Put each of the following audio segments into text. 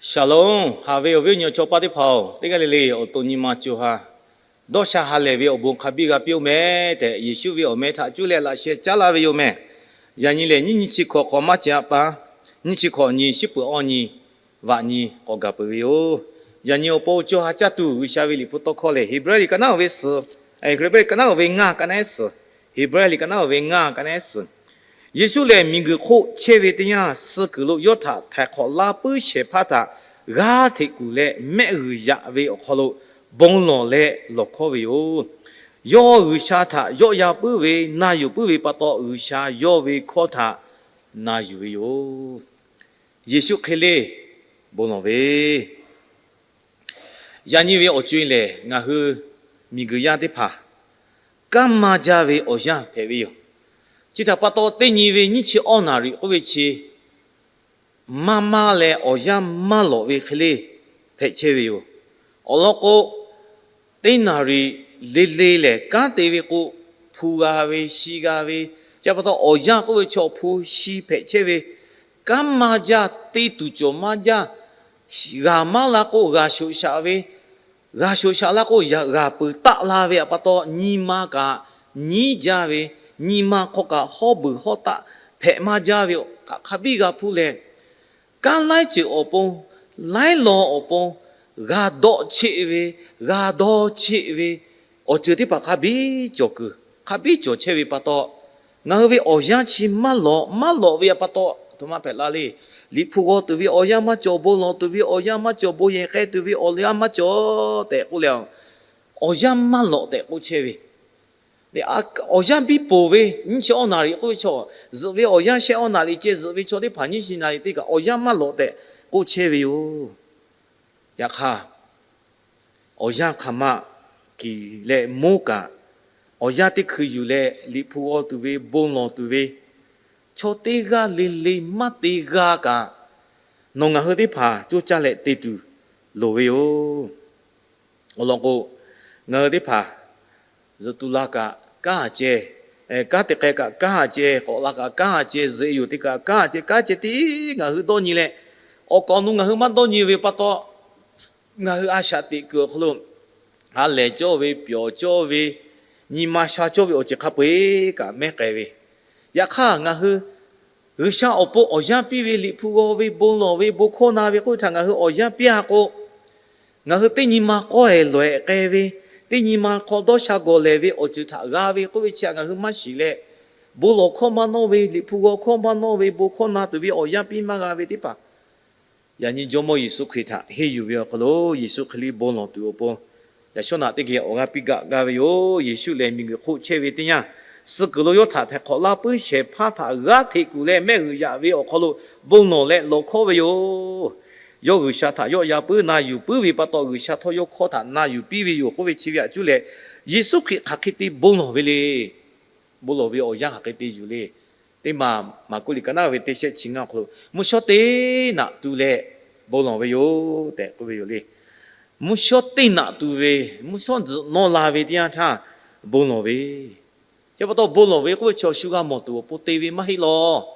Shalom, haꞈ ve awˬ viˉ awˬ nyi chaw paˇ teˇ hpaˍ-oˬ, teˇ g'aˇ le le awˬ to nyi ma co ha dawˇ sha ha lehˬ ve awˬ bon hk'a biˇ g'a piˇ-oˆ meh tehꞈ, Yeˍsuˆ ve awˬ meh htaꞈ cuˇ leh laꞈ sheh caˉ laˇ ve yoˬ meh. Yaꞈ nyi lehˬ, nyiˇ nyi chi hkawꞈ hk'awꞈ maˇ cehˬ a pa, nyiˇ chi hkawꞈ nyi shiˉ peuˬ awˇ nyi vaꞈ nyi k'awꞈ gaˬ peuˬ ve yoˬ. Yaꞈ nyi awˬ pon co ha caˇ tuˬ G'uiˬsha ve liꞈ hpu tawˇ hkawˇ lehˬ, Heˍbrehˇ liꞈ ka naˉ-oˬ ve suhˍ, Heˍbrehˇ ka naˉ-oˬ ve ngaˇ ka naˉ suhˍ, Heˍbrehˇ liꞈ ka naˉ-oˬ ve ngaˇ ka naˉ suhˍ. Yeˍsuˆ lehˬ, miˬguiˬ hk'oˆ chehˇ ve teˇ yanˇ, suh kuiˬ lo yawˇ htaꞈ htaiˍ hk'awꞈ laˇ puiˉ shehˍ hpaˇ htaꞈ g'aˇ hteꞈ kuˬ leh mehˆ g'uiˬ yaꞈ ve awˬ hk'aw lo bon lawˬ leh lawˬ hkawˉ ve yoˬ. Yawˇ G'uiˬsha htaꞈ yawˆ yan puiˉ ve na yuˬ puiˉ ve pa taw, G'uiˬsha yawˇ ve hkawˇ htaꞈ na yuˬ ve yoˬ. Yeˍsuˆ hk'e le bon lawˬ ve. Yaꞈ nyi ve awˬ co-e lehˬ, ngaˬ hui miˬguiˬ yaˇ teˇ hpaˍ kanˉ maˇ jaˇ ve awˬ yanˇ hpehꞈ ve yoˬ. Chi htaꞈ pa taw, teˇ nyi ve nyiˇ chi awˇ naˍ riˍ k'oˆ ve chi maˇ maˇ leh awˬ yanˇ maˇ lawꞈ ve hk'e le hpehꞈ chehˇ ve yoˬ. Awˬ lawn k'o, teˇ naˍ riˍ le le lehˬ, kanˉ te ve k'o, hpu g'a ve, shi g'a ve, chi pa taw awˬ yanˇ k'oˆ ve chaw hpu shi hpehꞈ chehˇ ve, kanˉ maˇ jaˇ, te tuˬ cawˬ maˇ jaˇ, g'a maˇ la k'o g'a shoꞈ shaꞈ ve, g'a shoꞈ shaꞈ la k'o g'a peuˬ taˆ la ve pa taw, nyi ma kaꞈ nyiˉ jaˇ ve, nyi ma hk'aw kaꞈ hawˉ beuˬ hawˉ taˆ hpehꞈ maˇ jaˇ ve, hk'aˬ hk'a biˇ g'a hpuˇ leh, kanˉ laiˉ ceuˬ awˬ pon, laiˉ law awˬ pon g'a dawˆ cheˆ ve, g'a dawˇ cheˆ ve, awˬ ceuˬ teˇ hpaˍ hk'a biˇ cawˬ kuiˬ, hk'a biˇ cawˬ chehˇ ve pa taw, ngaˬ hui ve awˬ yanˇ chi maˇ lawꞈ, maˇ lawꞈ ve pa taw, aˬ htoꞈ ma hpehꞈ la le. Liꞈ hpu g'aw tuˬ ve awˬ yanˇ maˇ cawˬ, bon lawˬ tuˬ ve awˬ yanˇ maˇ cawˬ, bon yehˬ k'ai tuˬ ve awˬ yanˇ maˇ cawˬ tehꞈ k'oˆ leh, awˬ yanˇ maˇ lawꞈ tehꞈ k'oˆ chehˇ ve, awˬ yanˇ biˇ poˬ ve, nyiˇ chi awˇ naˍ riˍ k'oˆ ve chaw, zuhꞈ ve awˬ yanˇ shehˆ awˇ naˍ riˍ ceh zuhꞈ ve chaw teˇ hpaˍ nyiˇ chi naˍ riˍ teˇ kaꞈ awˬ yanˇ maˇ lawꞈ tehꞈ k'oˆ chehˇ ve yoˬ. Yaꞈ hk'aˇ, awˬ yanˇ hk'aˬ ma kiˬ leh moˉ kaꞈ, awˬ yanˇ teˇ hkui yuˬ leh Liꞈ hpu g'aw tuˬ ve, bon lawˬ tuˬ ve chaw teˇ g'aˇ le le maˇ te g'a kaꞈ, nawˬ ngaˬ hui teˇ hpaˍ coˇ caˇ leh te tuˬ loˍ ve yoˬ. Awˬ lawn k'o, ngaˬ hui teˇ hpaˍ zuhꞈ tu la kaꞈ kanˉ a ceh, kanˉ te k'ai kaꞈ kanˉ a ceh, k'awꞈ la kaꞈ kanˉ a ceh, zuhꞈ yoˬ te kaꞈ kanˉ a ceh, kanˉ ceh tiˉ ngaˬ hui dawˇ nyi leh, awˬ kawꞈ nu ngaˬ hui maˇ dawˇ nyi ve pa taw, ngaˬ hui a shaꞈ teꞈ kuiˬ awˬ hk'aw lo ha lehˬ cawˇ ve, pyawˬ cawˇ ve, nyi ma sha cawˇ ve awˬ ceuˬ hk'a peu-eˬ kaꞈ mehˉ k'ai ve. Yaꞈ hk'aˇ, ngaˬ hui G'uiˬsha awˬ pon awˬ yanˇ piˇ ve, Liꞈ hpu g'aw ve, bon lawˬ ve, bon hkawˇ na ve k'oˆ ve htaꞈ ngaˬ hui awˬ yanˇ piˇ-a k'o, ngaˬ hui teˇ nyi ma k'awehˬ lawehꞈ k'ai ve, teˇ nyi ma hk'aw dawˇ sha gawˬ lehˬ ve awˬ ceuˬ htaꞈ g'a ve k'oˆ ve chi htaꞈ ngaˬ hui maˇ shiˍ leh, bon lawˬ hkawˇ maˇ nawˇ ve, Liꞈ hpu g'aw hkawˇ maˇ nawˇ ve, bon hkawˇ na tuˬ ve awˬ yanˇ piˇ maˇ g'a ve teˇ hpaˍ, yaꞈ nyi Jawˇmawˇ Yeˍsuˆ Hkriꞈ htaꞈ henˇ yuˬ ve awˬ hk'aw lo, Yeˍsuˆ hk'e le bon lawˬ tuˬ awˬ pon, yaꞈ shawˉ naꞈ teˇ geh awˬ g'aˇ piˇ gaꞈ gaˇ ve yoˬ. Yeˍsuˆ lehˬ, miˬguiˬ hk'oˆ chehˇ ve teˇ yanˇ, suh kuiˬ lo yawˇ htaꞈ htaiˍ hk'awꞈ laˇ puiˉ shehˍ hpaˇ htaꞈ g'aˇ hteꞈ kuˬ leh mehˆ g'uiˬ yaꞈ ve awˬ hk'aw lo bon lawˬ leh lawˬ hkawˉ ve yoˬ. Yawˇ G'uiˬsha htaꞈ yawˆ yan puiˉ na yuˬ puiˉ ve pa taw, G'uiˬsha htawˇ yawˇ hkawˇ htaꞈ na yuˬ piˇ ve yoˬ k'oˆ ve chi ve htaꞈ cuˇ leh, Yeˍsuˆ Hkriꞈ hk'aˬ hk'e te bon lawˬ ve le. Bon lawˬ ve awˬ yanˇ hk'aˬ hk'e te yuˬ le. Teˇ maˬ Maˍkuˆ liꞈ ka naˉ ve teˇ shehˆ chi ngaˇ awˬ hk'aw lo, mvuhˇ shawˉ teˇ naꞈ tu leh bon lawˬ ve yoˬ tehꞈ k'oˆ ve yoˬ le. Mvuhˇ shawˉ teˇ naꞈ tu ve, mvuhˇ shawˉ tzuhꞈ nawˇ la ve teˇ yanˇ htaˇ bon lawˬ ve. Chi pa taw bon lawˬ ve k'oˆ ve chaw shu g'a mawˬ tuˬ awˬ pon te ve maˇ heˆ law.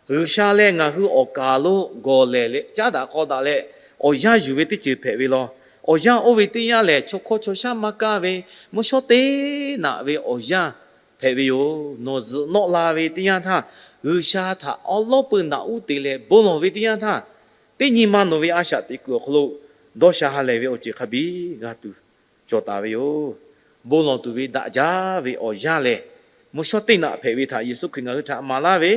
G'uiˬsha leh ngaˬ hui awˬ kaˍ lo gawˬ lehˬ leh caˉ daꞈ k'aw daꞈ leh awˬ yanˇ yuˬ ve teˇ ceuˬ hpehꞈ ve law. Awˬ yanˇ oˇ ve teˇ yanˇ lehˬ, chaw hkawˇ chaw shaˉ maˇ kaˇ ve, mvuhˇ shawˉ teˇ naꞈ ve awˬ yanˇ hpehꞈ ve yoˬ. Nawˬ zuhꞈ nawˆ la ve teˇ yanˇ htaˇ, G'uiˬsha htaꞈ awˉ lawˉ peuˬ naꞈ uˉ te leh bon lawˬ ve teˇ yanˇ htaˇ, teˇ nyi ma nawˬ ve a shaꞈ teꞈ kuiˬ awˬ hk'aw lo dawˇ sha ha lehˬ ve awˬ ceuˬ hk'a biˇ g'a tuˬ cawˬ taˍ ve yoˬ. Bon lawˬ tuˬ ve daꞈ jaˇ ve awˬ yanˇ lehˬ, mvuhˇ shawˉ teˇ naꞈ hpehꞈ ve htaꞈ Yeˍsuˆ Hkriꞈ ngaˬ hui htaꞈ maˍ laˇ ve,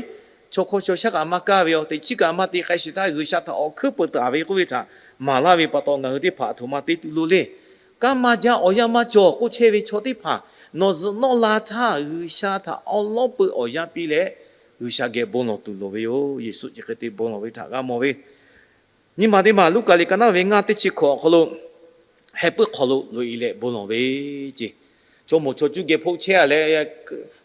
chaw hkawˇ chaw shaˉ kaꞈ maˇ kaˇ ve, awˬ teꞈ chiˉ kaꞈ maˇ te k'ai shiˍ htaˇ, G'uiˬsha htaꞈ awˬ hkuiˉ peuˬ taˍ ve k'oˆ ve htaꞈ maˍ laˇ ve pa taw, ngaˬ hui teˇ hpaˍ aˬ htoꞈ ma te tuˬ lo le. Kanˉ maˇ jaˇ, awˬ yanˇ maˇ cawˬ k'oˆ chehˇ ve chaw teˇ hpaˍ, nawˬ zuhꞈ nawˆ la htaˇ G'uiˬsha htaꞈ awˉ lawˉ peuˬ awˬ yanˇ piˇ leh, G'uiˬsha geh bon lawˬ tuˬ loˍ ve yoˬ. Yeˍsuˆ chi hk'e te bon lawˬ ve htaꞈ g'a mawˬ ve, nyi ma teˇ ma Luˉkaꞈ liꞈ ka naˉ ve ngaˇ teˇ chi hkawꞈ awˬ hk'aw lo, heh puiˉ hk'aw lo loꞈ-e leh bon lawˬ ve ceˇ. Chaw moˍ chaw cuˇ geh hpoˆ chehˇ-a leh,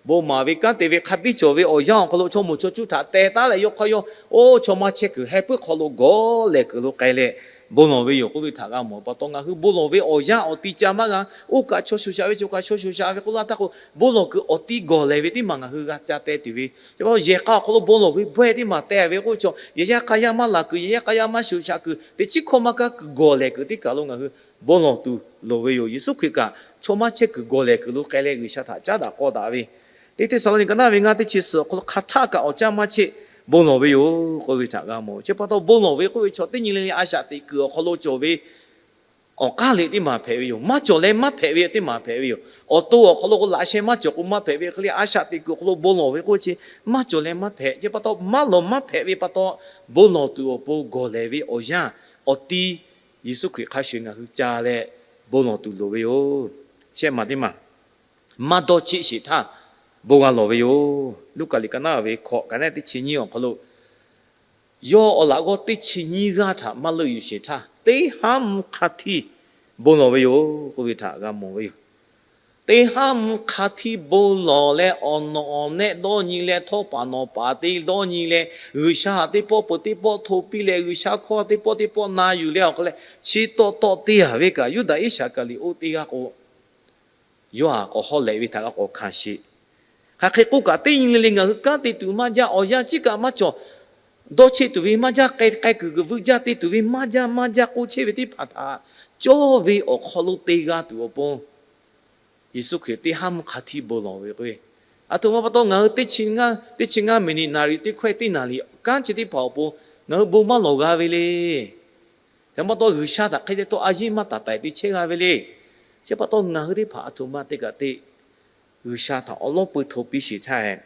bon maˍ ve kanˉ te ve hk'a biˇ cawˬ ve awˬ yanˇ awˬ hk'aw lo chaw moˍ chaw cuˇ htaꞈ teh taˉ leh yawˇ hk'aˇ yawˇ, oˇ chaw maˇ chehˇ kuiˬ heh puiˉ hk'aw lo gawˬ lehˬ kuiˬ lo k'ai leh, bon lawˬ ve yoˬ k'oˆ ve htaꞈ g'a mawˬ pa taw, ngaˬ hui bon lawˬ ve awˬ yanˇ awˬ ti ca maˇ g'a. Oˇ kaꞈ chaw shoˍ shaꞈ ve, chaw kaꞈ chaw shoˍ shaꞈ ve k'oˆ laˇ htaˇ k'o, bon lawˬ kuiˬ awˬ ti gawˬ lehˬ ve teˇ maˬ ngaˬ hui g'a ca teh tuˬ ve, chi pa taw yehˬ k'a awˬ hk'aw lo bon lawˬ ve bawehˇ teˇ maˬ teh ve k'oˆ ve chaw, yehˬ yaˇ k'a yaˇ maˇ laˬ kuiˬ, yehˬ yaˇ k'a yaˇ maˇ shoˍ shaꞈ kuiˬ, teˇ chiˉ hkawˇ maˇ kaˇ kuiˬ gawˬ lehˬ kuiˬ teˇ kaˬ lo ngaˬ hui bon lawˬ tuˬ loˍ ve yoˬ. Yeˍsuˆ Hkriꞈ kaꞈ chaw maˇ chehˇ kuiˬ gawˬ lehˬ kuiˬ lo k'ai leh G'uiˬsha htaꞈ caˉ daꞈ k'aw daꞈ ve, teˇ Hteˇsaˍlawˇniˆ ka naˇ ve ngaˇ teˇ chi suhˍ awˬ hk'aw lo hk'aˬ htaˆ kaꞈ awˬ caˇ maˇ cheˆ bon lawˬ ve yoˬ k'oˆ ve htaꞈ g'a mawˬ. Chi pa taw bon lawˬ ve k'oˆ ve chaw teˇ nyi le le a shaꞈ teꞈ kuiˬ awˬ hk'aw lo cawˬ ve awˬ k'aˉ liꞈ teˇ maˬ hpehꞈ ve yoˬ. Maˇ cawˬ leh maˇ hpehꞈ ve teˇ maˬ hpehꞈ ve yoˬ. Awˬ to awˬ hk'aw lo k'o laꞈ sheh maˇ cawˬ k'o maˇ hpehꞈ ve hk'e le, a shaꞈ teꞈ kuiˬ awˬ hk'aw lo bon lawˬ ve k'oˆ chi maˇ cawˬ leh maˇ hpehꞈ. Chi pa taw maˇ lawˬ maˇ hpehꞈ ve pa taw, bon lawˬ tuˬ awˬ pon gawˬ lehˬ ve awˬ yanˇ awˬ ti Yeˍsuˆ Hkriꞈ hk'a shuˍ ngaˬ hui ca leh bon lawˬ tuˬ loˍ ve yoˬ. Shehˆ maˬ teˇ maˬ, maˇ dawˇ cheˆ sheˍ htaˇ bon g'a lawˬ ve yoˬ. Luˉkaꞈ liꞈ ka naˇ ve hkawꞈ ka naˇ teˇ chi nyiˇ awˬ hk'aw lo, yawˇ awˬ laꞈ g'awˇ teˇ chi nyiˇ g'aˇ htaꞈ maˇ leuˆ yuˬ sheˍ htaˇ, teˇ haˉ mvuhˇ hk'a htiˇ bon lawˬ ve yoˬ k'oˆ ve htaꞈ g'a mawˬ ve yoˬ. Teˇ haˉ mvuhˇ hk'a htiˇ bon lawˬ leh, awˬ nawˬ awˬ nehˆ dawˇ nyi leh, htawˇ paˍ nawˬ paˍ te dawˇ nyi leh, G'uiˬsha htaꞈ teˇ pawˆ peuˬ teˇ pawˆ hto piˇ leh, G'uiˬsha hkawˇ teˇ pawˆ teˇ pawˆ na yuˬ leh awˬ hk'aw leh, chi taw taw te yaˍ ve kaꞈ Yuˇdaꞈ Iˉsaˍkaˍriˍoˆ teˇ g'aˇ k'o, yawˇ htaꞈ k'awꞈ hawˉ lehꞈ ve htaꞈ g'a k'awꞈ hkanˍ sheˍ. Hk'aˬ hk'e k'oˆ kaꞈ, teˇ nyi le le ngaˬ hui kanˉ te tuˬ maˇ jaˇ, awˬ yanˇ chi kaꞈ maˇ cawˬ. Dawˇ cheˆ tuˬ ve maˇ jaˇ, k'ai k'ai kuiˬ kuiˬ veuˆ jaˇ te tuˬ ve maˇ jaˇ maˇ jaˇ k'oˆ chehˇ ve teˇ hpaˍ htaꞈ cawˇ ve awˬ hk'aw lo te g'a tuˬ awˬ pon, Yeˍsuˆ Hkriꞈ teˇ haˉ mvuhˇ hk'a htiˇ bon lawˬ ve k'o, aˬ htoꞈ ma pa taw ngaˬ hui teˇ chi ngaˇ, teˇ chi ngaˇ miˬniꞈ, naˍriˍ teˇ hkawehˇ teˇ naˍriˍ kanˉ chi teˇ hpaˍ awˬ pon ngaˬ hui bon maˇ lawˬ g'a ve le. Hk'e pa taw G'uiˬsha htaꞈ hk'e te taw a yiˇ maˇ taˍ taiˍ te chehˇ g'a ve le. Chi pa taw ngaˬ hui teˇ hpaˍ aˬ htoꞈ ma te kaꞈ te, G'uiˬsha htaꞈ awˬ lawˉ pui hto piˇ sheˍ htaˇ,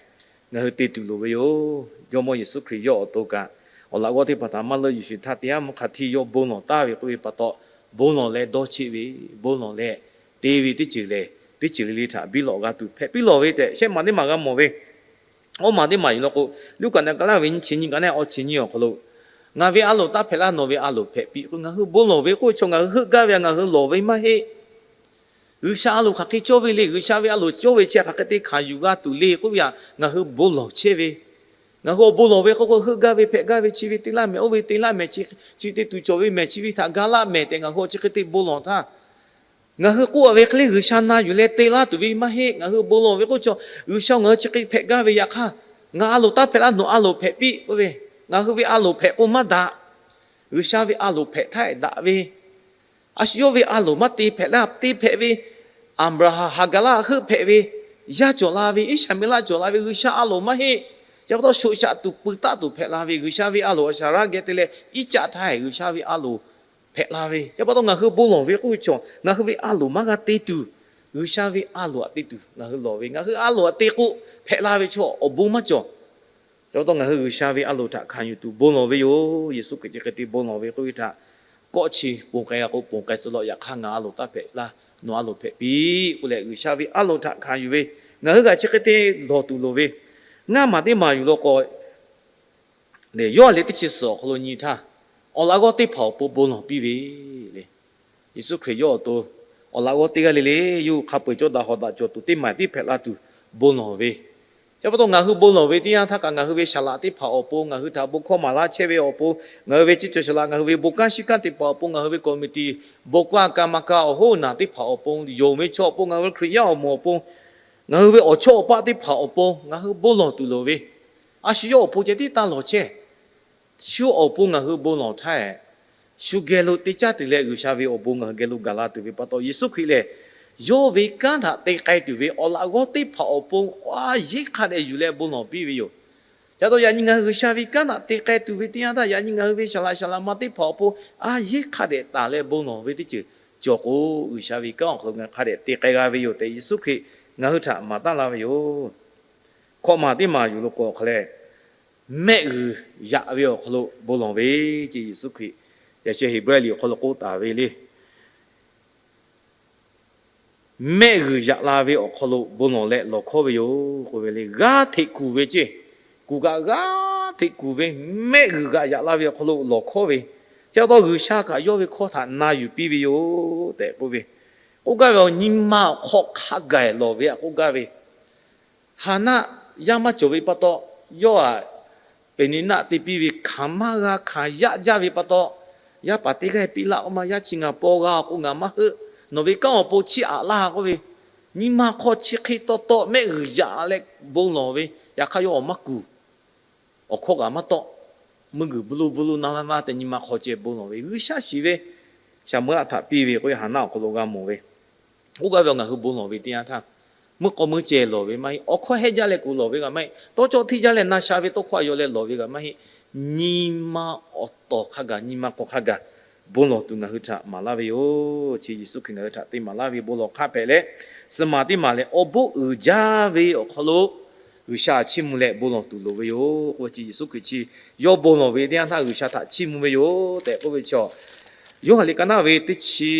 ngaˬ hui te tuˬ loˍ ve yoˬ. Jawˇmawˇ Yeˍsuˆ Hkriꞈ yawˇ awˬ to kaꞈ, awˬ laꞈ g'awˇ teˇ hpaˍ htaꞈ maˇ leuˆ yuˬ sheˍ htaˇ, teˇ haˉ mvuhˇ hk'a htiˇ yawˇ bon lawˬ taˍ ve k'oˆ ve pa taw, bon lawˬ leh dawˇ cheˆ ve, bon lawˬ leh te ve teˇ ceuˬ lehˬ, teˇ ceuˬ le le htaꞈ biˇ lawꞈ g'a tuˬ hpehꞈ piˇ lawˬ ve tehꞈ shehˆ maˬ teˇ maˬ g'a mawˬ ve. Awˇ maˬ teˇ maˬ yuˬ law k'o, Luˉkaꞈ liꞈ ka naˇ ve nyiˇ chi nyiˇ ka naˇ awˇ chi nyiˇ awˬ hk'aw lo, ngaˬ ve a loˍ taˇ hpehꞈ laˇ, nawˬ ve a loˍ hpehꞈ piˇ k'o, ngaˬ hui bon lawˬ ve k'oˆ ve chaw ngaˬ hui heuˆ gaˇ ve htaꞈ ngaˬ hui lawˬ ve maˇ heˆ. G'uiˬsha a loˍ hk'aˬ hk'e cawˇ ve le, G'uiˬsha ve a loˍ cawˇ ve chi hk'aˬ hk'e te hkanˍ yuˬ g'a tuˬ le k'oˆ ve htaꞈ ngaˬ hui bon lawˬ chehˇ ve. Ngaˬ hui awˬ bon lawˬ ve k'oˆ k'o, heuˆ gaˇ ve hpehꞈ gaˇ ve, chi ve te laˇ mehˍ, oˇ ve te laˇ mehˍ, chi, chi te tuˬ cawˬ ve mehˍ, chi ve htaꞈ ga laˇ mehˍ tehꞈ ngaˬ hui chi hk'e te bon lawˬ htaˇ, ngaˬ hui k'oˆ ve hk'e le G'uiˬsha na yuˬ leh te laˇ tuˬ ve maˇ heˆ. Ngaˬ hui bon lawˬ ve k'oˆ ve chaw, G'uiˬsha ngaˬ hui chi hk'e hpehꞈ gaˇ ve yaꞈ hk'aˇ, ngaˬ a loˍ taˇ hpehꞈ laˇ, nawˬ a loˍ hpehꞈ piˇ k'oˆ ve, ngaˬ hui ve a loˍ hpehꞈ k'o maˇ daꞈ. G'uiˬsha ve a loˍ hpehꞈ htaˇ daꞈ ve, a shu yawˇ ve a loˍ maˇ te hpehꞈ laˇ, te hpehꞈ ve Aˍbraˍhanˍ, Haˍgaˍlaˆ heuˆ hpehꞈ ve, yaˇ cawˬ la ve, Iˉsaˍmeˍlaˆ cawˬ la ve, G'uiˬsha a loˍ maˇ heˆ. Chi pa taw shoꞈ shaꞈ tuˬ pui taˆ tuˬ hpehꞈ la ve, G'uiˬsha ve a loˍ a shaˍ raˇ geh te leh iˉ caˆ htaˇ G'uiˬsha ve a loˍ hpehꞈ la ve. Chi pa taw ngaˬ hui bon lawˬ ve k'oˆ ve chaw, ngaˬ hui ve a loˍ maˇ g'a te tuˬ, G'uiˬsha ve a loˍ htaꞈ te tuˬ ngaˬ hui lawˬ ve, ngaˬ hui a loˍ htaꞈ te k'o hpehꞈ la ve chaw awˬ bon maˇ cawˬ. Chi pa taw ngaˬ hui G'uiˬsha ve a loˍ htaꞈ hkanˍ yuˬ tuˬ bon lawˬ ve yoˬ. Yeˍsuˆ Hkriꞈ chi hk'e te bon lawˬ ve k'oˆ ve htaꞈ kawˆ chi ponˬ k'ai g'a k'o, ponˬ k'ai tcuh lawꞈ, yaꞈ hk'aˇ ngaˬ a loˍ taˇ hpehꞈ laˇ, nawˬ a loˍ hpehꞈ piˇ k'oˆ leh, G'uiˬsha ve a loˍ htaꞈ hkanˍ yuˬ ve, ngaˬ hui g'a chi hk'e te lawˬ tuˬ loˍ ve. Ngaˇ maˬ teˇ maˬ yuˬ law k'o, lehˬ, Yoˇhanˬ liꞈ teˇ chi suhˍ awˬ hk'aw lo nyi htaˇ, awˬ laꞈ g'awˇ teˇ hpaˍ awˬ pon bon lawˬ piˇ ve le. Yeˍsuˆ Hkriꞈ yawˇ awˬ to awˬ laꞈ g'awˇ teˇ g'aˇ le le, yawˇ hui hk'a peu-eˬ cawˇ daꞈ hawˍ daꞈ cawˬ tuˬ teˇ maˬ tiˉ hpehꞈ la tuˬ bon lawˬ ve. Chi pa taw ngaˬ hui bon lawˬ ve teˇ yanˇ htaˇ kaꞈ ngaˬ hui ve saˍ laꞈ teˇ hpaˍ awˬ pon, ngaˬ hui htaꞈ bon hkawˇ maˍ laˇ chehˇ ve awˬ pon, ngaˬ hui ve ceˇ cawˬ saˍ laꞈ, ngaˬ hui ve bon kanˉ shiˉ kanˉ teˇ hpaˍ awˬ pon, ngaˬ hui ve committee, bon kaˇ ka ma ka awˬ hoˉ naˬ teˇ hpaˍ awˬ pon, yonˍ ve chaw awˬ pon, ngaˬ hui ve Hkriꞈ yaˇ awˬ moˍ awˬ pon, ngaˬ hui ve awˬ chawˇ awˬ paˆ teˇ hpaˍ awˬ pon ngaˬ hui bon lawˬ tuˬ loˍ ve. A shu yawˇ awˬ pon ceh tiˉ taˇ lawˬ chehˇ. Shu awˬ pon ngaˬ hui bon lawˬ htaˇ, shu geh lo te caˇ tuˬ leh G'uiˬsha ve awˬ bon ngaˬ hui geh lo gaˬ la tuˬ ve pa taw, Yeˍsuˆ Hkriꞈ lehˬ, yawˇ ve kanˉ htaꞈ te k'ai tuˬ ve awˬ laꞈ g'awˇ teˇ hpaˍ awˬ pon a yeˉ hk'a dehꞈ yuˬ leh bon lawˬ piˇ ve yoˬ. Chi pa taw yaꞈ nyi ngaˬ hui G'uiˬsha ve kanˉ htaꞈ te k'ai tuˬ ve teˇ yanˇ htaˇ, yaꞈ nyi ngaˬ hui ve saˍ laꞈ saˍ laꞈ ma teˇ hpaˍ awˬ pon a yeˉ hk'a dehꞈ taˍ leh bon lawˬ ve teˇ ceuˬ cawˬ k'o, G'uiˬsha ve kanˉ awˬ hk'aw lo ngaˬ hui hk'a dehꞈ te k'ai g'a ve yoˬ tehꞈ, Yeˍsuˆ Hkriꞈ ngaˬ hui htaꞈ maˍ taˉ laˇ ve yoˬ. Hkawꞈ maˬ teˇ maˬ yuˬ law k'o, awˬ hk'a leh mehˆ g'uiˬ yaꞈ ve awˬ hk'aw lo bon lawˬ ve ce Yeˍsuˆ Hkriꞈ, yaꞈ sheh Heˍbrehˇ liꞈ awˬ hk'aw lo k'oˆ taˍ ve le. Mehˆ g'uiˬ yaꞈ la ve awˬ hk'aw lo bon lawˬ leh lawˬ hkawˇ ve yoˬ k'oˆ ve le. G'aˇ hteꞈ kuˬ ve ce, kuˬ kaꞈ g'aˇ hteꞈ kuˬ ve, mehˆ g'uiˬ g'aꞈ yaꞈ la ve awˬ hk'aw lo lawˬ hkawˇ ve, chi pa taw G'uiˬsha kaꞈ yawˇ ve hkawˇ htaꞈ na yuˬ piˇ ve yoˬ tehꞈ k'oˆ ve. K'oˆ gaˇ ve awˬ nyi ma awˬ hk'aw hk'a gaˬ lawˬ ve htaꞈ k'oˆ gaˇ ve, Haˍnaˆ yaˇ maˇ cawˬ ve pa taw, yawˇ htaꞈ Peˍniˍnaˆ te piˇ ve hkanˍ maˇ g'a hkanˍ yaꞈ jaˇ ve pa taw, Yaˇ paˍ teˇ g'aˇ piˇ laˆ k'oˆ ma, yaˇ chi ngaˬ paw g'a awˬ k'o ngaˬ maˇ heuˆ. Nawˬ ve kanˉ awˬ pon chiˇ aꞈ laˇ k'oˆ ve, nyi ma hk'aw chi hk'e taw taw mehˆ g'uiˬ yaꞈ leh bon lawˬ ve, yaꞈ hk'aˇ yawˇ awˬ maˇ kuˬ. Awˬ hkawˇ kaꞈ maˇ tawˆ. Meuˇ g'uiˬ bvuhˇ luˇ bvuhˇ luˇ na laˇ naˇ tehꞈ nyi ma hk'aw ceh bon lawˬ ve G'uiˬsha shiˍ ve, Shaˍmuˍlaˆ htaꞈ piˇ ve k'oˆ ve, Haˍnaˆ awˬ hk'aw lo g'a mawˬ ve. Oˇ g'aˇ ve awˬ ngaˬ hui bon lawˬ ve teˇ yanˇ htaˇ, meuˇ k'aw meuˇ ceh lawˬ ve maˇ heˆ. Awˬ hkawˇ hehˆ jaˇ leh kuˬ lawˬ ve kaꞈ maˇ heˆ. Tawˇ cawˇ hteˇ jaˇ leh na sha ve tawˇ hkawˇ a yaw leh lawˬ ve kaꞈ maˇ heˆ. Nyi ma awˬ tawˍ hk'a gaˬ, nyi ma hk'aw hk'a gaˬ bon lawˬ tuˬ ngaˬ hui htaꞈ maˍ laˇ ve yoˬ. Chi Yeˍsuˆ Hkriꞈ ngaˬ hui htaꞈ te maˍ laˇ ve bon lawˬ hk'aˇ hpehꞈ leh, suhˍ maˬ teˇ maˬ leh awˬ bon uiˍ jaˇ ve awˬ hk'aw lo G'uiˬsha chiˇ mvuh leh bon lawˬ tuˬ loˍ ve yoˬ k'oˆ ve chi Yeˍsuˆ Hkriꞈ chi yawˇ bon lawˬ ve teˇ yanˇ htaˇ G'uiˬsha htaꞈ chiˇ mvuh ve yoˬ tehꞈ k'oˆ ve chi, Yoˇhanˬ liꞈ ka naˉ ve teˇ chi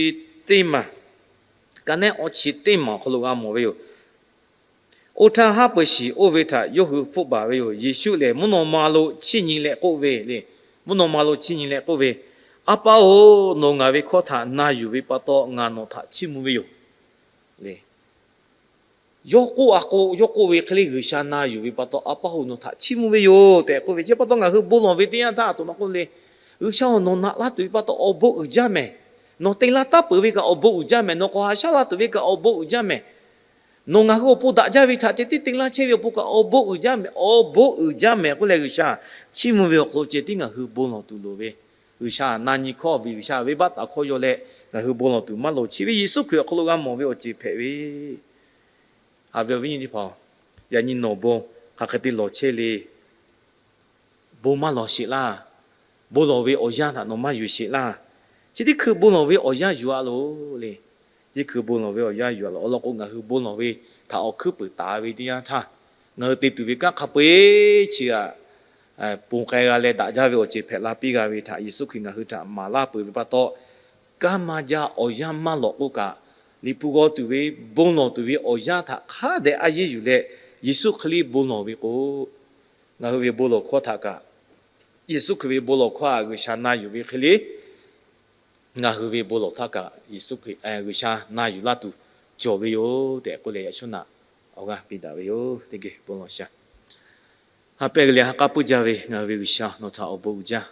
teˇ maˬ, ka naˉ awˇ chi teˇ maˬ awˬ hk'aw lo g'a mawˬ ve yoˬ. Oˇ htaˇ haˉ pui shiˍ oˇ ve htaꞈ yawˇ hui hpfuhˆ baˬ ve yoˬ. Yeˍsuˆ lehˬ mvuhˇ naw ma lo chiˇ nyi leh k'oˆ ve le. Mvuhˇ naw ma lo chiˇ nyi leh k'oˆ ve, A pa-oˬ, nawˬ ngaˬ ve hkawˇ htaꞈ na yuˬ ve pa taw ngaˬ nawˬ htaꞈ chiˇ mvuh ve yoˬ le. Yawˇ k'oˆ a k'o, yawˇ k'oˆ ve hk'e le G'uiˬsha na yuˬ ve pa taw, A pa-oˬ, nawˬ htaꞈ chiˇ mvuh ve yoˬ tehꞈ k'oˆ ve. Chi pa taw ngaˬ hui bon lawˬ ve teˇ yanˇ htaˇ a htoꞈ ma k'oˆ le, G'uiˬsha-oˬ, nawˬ naꞈ laˇ tuˬ ve pa taw awˬ bon uiˍ jaˇ mehˍ. Nawˬ te laˇ taˉ peuˬ ve kaꞈ awˬ bon uiˍ jaˇ mehˍ. Nawˬ k'awꞈ haꞈ shaˉ laˇ tuˬ ve kaꞈ awˬ bon uiˍ jaˇ mehˍ. Nawˬ ngaˬ hui awˬ pon daꞈ jaˇ ve htaꞈ ceh tiˉ te laˇ chehˇ ve awˬ pon kaꞈ awˬ bon uiˍ jaˇ mehˍ, awˬ bon uiˍ jaˇ mehˍ k'oˆ leh G'uiˬsha chiˇ mvuh ve awˬ hk'aw lo ceh tiˉ ngaˬ hui bon lawˬ tuˬ loˍ ve. G'uiˬsha na nyi hkawˇ ve, G'uiˬsha venˇbaˆ taˍ hkawˇ yaw leh ngaˬ hui bon lawˬ tuˬ maˇ loˍ. Chi ve Yeˍsuˆ Hkriꞈ awˬ hk'aw lo g'a mawˬ ve awˬ ceuˬ hpehꞈ ve. Haꞈ ve awˬ viˉ nyi teˇ hpaˍ-oˬ, yaꞈ nyi nawˬ bon hk'aˬ hk'e te lawˬ chehˇ le. Bon maˇ lawˬ sheˍ laˇ. Bon lawˬ ve awˬ yanˇ htaꞈ nawˬ maˇ yuˬ sheˍ laˇ. Chi teˇ hkui bon lawˬ ve awˬ yanˇ yuˬ a loˬ le. Teˇ hkui bon lawˬ ve awˬ yanˇ yuˬ a loˬ. Awˬ lawn k'o, ngaˬ hui bon lawˬ ve htaꞈ awˬ hkuiˉ puiˍ taˍ ve teˇ yanˇ htaˇ, ngaˬ hui te tuˬ ve kanˉ hk'a peu-eˬ chi g'aꞈ ponˬ k'ai g'a leh daꞈ jaˇ ve awˬ ceuˬ hpehꞈ la piˇ g'a ve htaꞈ Yeˍsuˆ Hkriꞈ ngaˬ hui htaꞈ maˍ laˇ peuˬ ve pa taw, kanˉ maˇ jaˇ, awˬ yanˇ maˇ lawꞈ k'oˆ kaꞈ, Liꞈ hpu g'aw tuˬ ve, bon lawˬ tuˬ ve awˬ yanˇ htaꞈ hk'a dehꞈ a yeˇ yuˬ leh, Yeˍsuˆ Hkriꞈ bon lawˬ ve k'o, ngaˬ hui ve bon lawˬ hkawˇ htaꞈ kaꞈ, Yeˍsuˆ Hkriꞈ ve bon lawˬ hkawˇ htaꞈ G'uiˬsha na yuˬ ve hk'e le, ngaˬ hui ve bon lawˬ htaˇ kaꞈ Yeˍsuˆ Hkriꞈ, G'uiˬsha na yuˬ laˇ tuˬ cawˬ ve yoˬ tehꞈ k'oˆ leh, yaꞈ shawˉ naꞈ awˬ g'aˇ piˇ daꞈ ve yoˬ. Teˇ geh bon lawˬ shaˍ. Ha pehˇ g'uiˬ leh ha k'aˉ puiˉ jaˇ ve ngaˬ hui ve G'uiˬsha, nawˬ htaꞈ awˬ bon uiˍ jaˇ.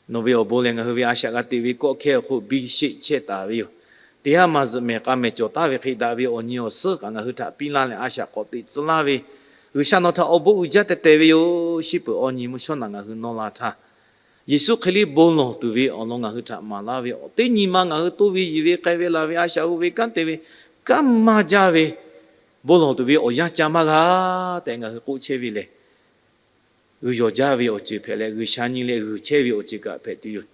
Nawˬ ve awˬ bon lehˬ, ngaˬ hui ve a shaꞈ g'a teꞈ ve kawˆ hkehˇ awˬ hk'oˆ biˇ sheˆ chehˇ taˍ ve yoˬ. Teˇ haˉ ma zuhꞈ mehˍ k'a mehˍ cawˬ taˍ ve hk'e daꞈ ve awˬ nyi awˬ suhˉ kaꞈ ngaˬ hui htaꞈ piˇ laˇ leh, a shaꞈ k'awꞈ teꞈ tcuh laˇ ve G'uiˬsha, nawˬ htaꞈ awˬ bon uiˍ jaˇ tehˬ tehˬ ve yoˬ. Shiˉ peuˬ awˬ nyi mvuhˇ shawˉ naꞈ ngaˬ hui nawˇ la htaˇ, Yeˍsuˆ Hkriꞈ liˇ bon lawˬ tuˬ ve awˬ lawn ngaˬ hui htaꞈ maˍ laˇ ve, awˬ teˇ nyi ma ngaˬ hui toˇ ve yiˬ ve k'ai ve laˬ ve a shaꞈ hu ve kanˉ te ve kanˉ maˇ jaˇ ve, bon lawˬ tuˬ ve awˬ yanˇ ca maˇ g'a tehꞈ ngaˬ hui k'oˆ chehˇ ve lehˬ, g'uiˬ yawˬ jaˇ ve awˬ ceuˬ hpehꞈ leh, G'uiˬsha nyi leh g'uiˬ chehˇ ve awˬ ceuˬ kaꞈ hpehꞈ tuˬ yoˬ.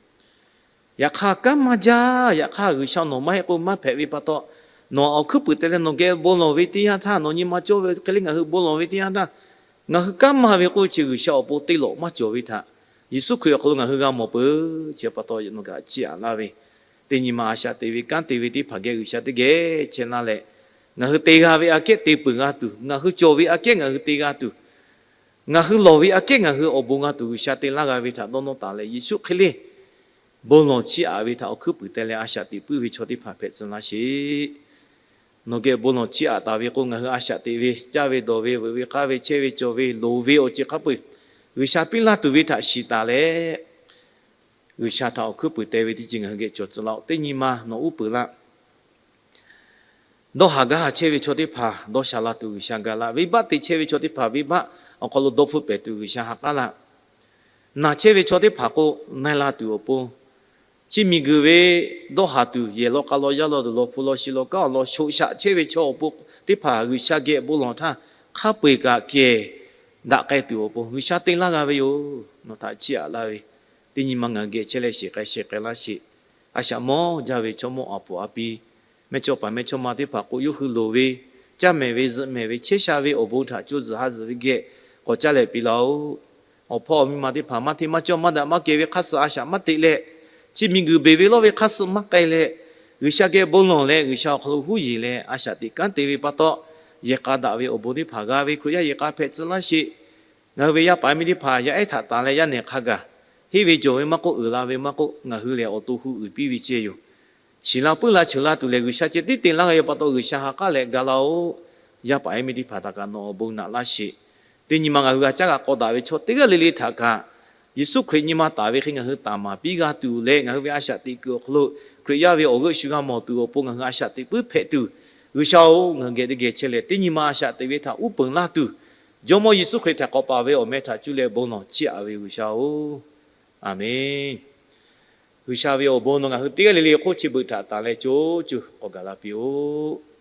Yaꞈ hk'aˇ, kanˉ maˇ jaˇ. Yaꞈ hk'aˇ, G'uiˬsha nawˬ maˇ heˆ k'o maˇ hpehꞈ ve pa taw, nawˬ awˬ hkuiˉ puiˍ te leh nawˬ geh bon lawˬ ve teˇ yanˇ htaˇ, nawˬ nyi ma cawˇ ve hk'e le ngaˬ hui bon lawˬ ve teˇ yanˇ htaˇ, ngaˬ hui kanˉ maˇ ve k'oˆ ve chi G'uiˬsha awˬ pon te lawꞈ maˇ cawˬ ve htaꞈ Yeˍsuˆ Hkriꞈ awˬ hk'aw lo ngaˬ hui g'a mawˬ peuˬ. Chi pa taw nawˬ kaꞈ chiˇ aꞈ laˇ ve, teˇ nyi ma a shaꞈ te ve kanˉ te ve teˇ hpaˍ geh G'uiˬsha teˇ geh chehˇ laˇ leh, ngaˬ hui te g'a ve aꞈ kehˉ te peuˬ g'a tuˬ, ngaˬ hui cawˬ ve aꞈ kehˉ ngaˬ hui te g'a tuˬ, ngaˬ hui lawˬ ve aꞈ kehˉ ngaˬ hui awˬ bon g'a tuˬ, G'uiˬsha te laˇ g'a ve htaꞈ dawˇ nawˇ taˍ leh, Yeˍsuˆ hk'e le bon lawˬ chiˇ aꞈ ve htaꞈ awˬ hkuiˉ puiˍ te leh a shaꞈ teꞈ puiˉ ve chaw teˇ hpaˍ hpehꞈ tcuh laˇ sheˍ. Nawˬ geh bon lawˬ chiˇ aꞈ taˍ ve k'o, ngaˬ hui a shaꞈ teꞈ ve, caˇ ve dawˬ ve, veuꞈ ve k'aˇ ve, chehˇ ve cawˬ ve, loˍ ve awˬ ceuˬ hk'a peu-eˬ G'uiˬsha piˇ laˇ tuˬ ve htaꞈ shiˍ taˍ leh, G'uiˬsha htaꞈ awˬ hkuiˉ puiˍ te ve teˇ ceuˬ ngaˬ hui geh cawˬ tcuh laˇ-oˆ. Teˇ nyi ma nawˬ uˉ peunˍ laˇ. Dawˇ haˍ gaˇ haˍ chehˇ ve chaw teˇ hpaˍ dawˇ sha la tuˬ G'uiˬsha ga laˇ. Venˇbaˆ te chehˇ ve chaw teˇ hpaˍ venˇbaˆ awˬ hk'aw lo dawˇ hpfuhˆ pehˍ tuˬ G'uiˬsha ha k'aˉ laˇ. Naˬ chehˇ ve chaw teˇ hpaˍ k'o, na-e la tuˬ awˬ pon, chi miˬguiˬ ve dawˇ haˍ tuˬ yehˬ law k'a law yaˇ law duˬ law hpu law shi law kanˉ awˬ lawn shoꞈ shaꞈ chehˇ ve chaw awˬ pon teˇ hpaˍ G'uiˬsha geh bon lawˬ htaˇ, hk'a peu-eˬ kaꞈ kehˬ daꞈ k'ai tuˬ awˬ pon G'uiˬsha te laˇ g'a ve yoˬ. Nawˬ htaꞈ chiˇ aꞈ laˇ ve, teˇ nyi ma ngaˬ hui geh chehˇ leh sheˍ k'ai sheˍ k'ai laˇ sheˍ. A shaꞈ mawˇ jaˇ ve chaw mawˇ aˬ puˍ a pi, mehˇchawˇ paˍ mehˇchawˇma teˇ hpaˍ k'o, yawˇ hui loˍ ve, caˇ mehˍ ve, zuhꞈ mehˍ ve, chehˇ sha ve awˬ bon htaꞈ co zuhˬ ha zuhˬ ve geh k'awꞈ caˇ leh piˇ laˇ-oˆ. Awˬ hpawˇ awˬ miˇ ma teˇ hpaˍ maˇ hteˇ maˇ cawˇ maˇ daꞈ maˇ kehˬ ve hk'aˇ suh a shaꞈ maˇ teꞈ leh, chi miˬguiˬ beˬ ve lawˇ ve hk'aˇ suh maˇ k'ai leh, G'uiˬsha geh bon lawˬ leh G'uiˬsha awˬ hk'aw lo huˉ yeˬ leh a shaꞈ teꞈ kanˉ te ve pa taw, yehˬ k'a daꞈ ve awˬ bon teˇ hpaˍ g'a ve Hkriꞈ yaˇ yehˬ k'a hpehꞈ tcuh laˇ sheˍ. Ngaˬ hui ve yaˇ paˍ yaˇ miˇ teˇ hpaˍ yaˇ ehˉ htaꞈ tanˬ leh yaˇ nehˬ hk'a gaˬ, henˇ ve jawˬ ve maˇ k'oˆ, uiˍ la ve maˇ k'oˆ, ngaˬ hui lehˬ awˬ to hu uiˍ piˇ ve ceh yoˬ. Shiˍ la puiˉ la cheuˬ la tuˬ lehˬ, G'uiˬsha ceh tiˉ te laˇ g'a ve pa taw G'uiˬsha ha k'aˉ leh ga laˇ-oˆ. Yaˇ paˍ yaˇ miˇ teˇ hpaˍ htaꞈ kaꞈ nawˬ awˬ bon naꞈ laˇ sheˍ. Teˇ nyi ma ngaˬ hui g'a caˉ g'a k'aw daꞈ ve chaw teˇ g'aˇ le le htaꞈ kaꞈ Yeˍsuˆ Hkriꞈ nyi ma taˍ ve hk'e ngaˬ hui taˍ maˍ piˇ g'a tuˬ leh, ngaˬ hui ve a shaꞈ teꞈ kuiˬ awˬ hk'aw lo Hkriꞈ yaˇ ve awˬ g'euˆ shu g'a mawˬ tuˬ awˬ pon ngaˬ hui a shaꞈ teꞈ puiˉ hpehꞈ tuˬ, G'uiˬsha-oˬ, ngaˬ hui geh teˇ geh chehˇ leh teˇ nyi ma a shaꞈ teꞈ ve htaꞈ uˉ peunˍ laˇ tuˬ, Jawˇmawˇ Yeˍsuˆ Hkriꞈ htaꞈ k'awꞈ paˍ ve awˬ meh htaꞈ cuˇ leh bon lawˬ chiˇ aꞈ ve G'uiˬsha-oˬ, Aˍmenˍ. G'uiˬsha ve awˬ bon nawˬ ngaˬ hui teˇ g'aˇ le le hk'oˆ chi beuꞈ htaꞈ tanˍ leh co cuˇ k'awꞈ gaˬ la piˇ-oˆ.